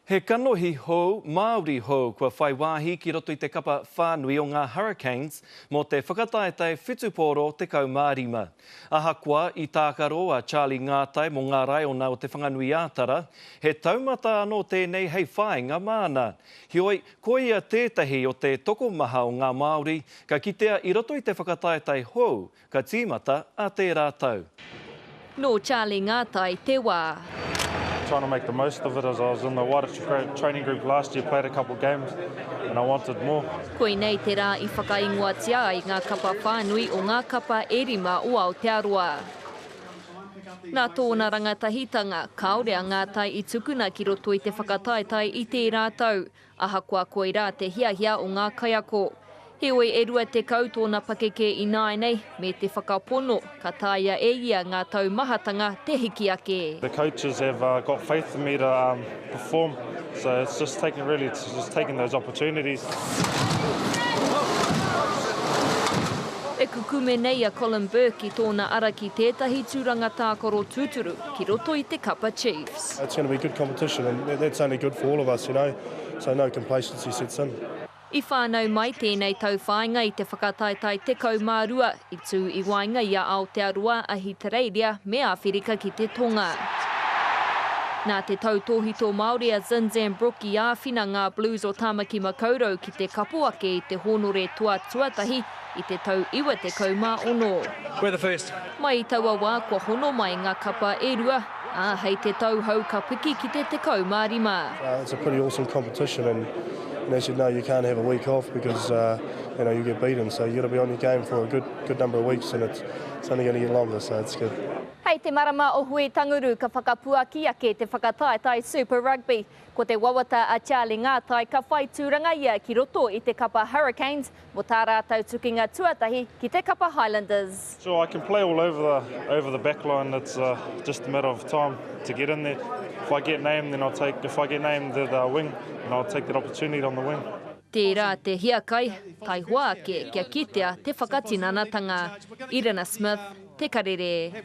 He kanohi hou, Māori hou kua whai wāhi ki roto i te kapa whānui o ngā Hurricanes mō te whakataetae whutupōro 15. Ahakoa i tākaro a Charlie Ngātai mō ngā Raiona o Te Whanganui-ā-Tara, he taumata anō tēnei hei whāinga māna. Heoi, koia tētahi o te tokomaha o ngā Māori ka kitea i roto i te whakataetae hou Ka tīmata a tērā tau. Nō Charlie Ngātai te wā. Trying to make the most of it as I was in the Wairarapa training group last year, played a couple games and I wanted more. Koinei te rā i whakaingoatia ai ngā kapa whānui o ngā kapa e rima o Aotearoa. Nā tōna rangatahitanga, kāore a Ngātai i tukuna ki roto i te whakataetae i tērā tau, Ahakoa koirā te hiahia o ngā kaiako. Heoi e 20 tōna pakeke ināianei, me te whakapono, ka taea e ia ngā taumahatanga te hiki ake. The coaches have got faith in me to perform, so it's just taking really it's just taking those opportunities. E kukume nei a Colin Burke i tōna ara ki tētahi tūranga tākaro tūturu ki roto i te kapa Chiefs. It's going to be good competition and that's only good for all of us, you know, so no complacency sets in. I whānau mai tēnei tauwhāinga i te whakataetae 12 i tū i waenga i a Aotearoa, Ahitereiria me Āwherika ki te Tonga. Nā te tautōhito Māori a Zinzan Brooke i āwhina ngā Blues o Tāmaki Makaurau ki te kapo ake i te hōnore toa tuatahi i te tau 96. We're the first. Mai i taua wā kua hono mai ngā kapa e rua, ā, hei te tau hou ka piki ki te 15. It's a pretty awesome competition and as you know you can't have a week off because you know you get beaten so you got to be on your game for a good good number of weeks and it's it's only going to get longer so it's good. Hei te marama o Hui-tanguru ka whakapuaki ake te whakataetae Super Rugby. Ko te wawata a Charlie Ngātai ka whai tūranga ia ki roto i te kapa Hurricanes mō tā rātou tukinga tuatahi ki te kapa Highlanders. So I can play all over the over the back line, it's uh, just a matter of time to get in there. If I get named then I'll take, if I get named the, the wing, then I'll take that opportunity on the wing. Tērā te hiakai, taihoa ake kia kitea te whakatinanatanga. Irina Smith, Te Karere.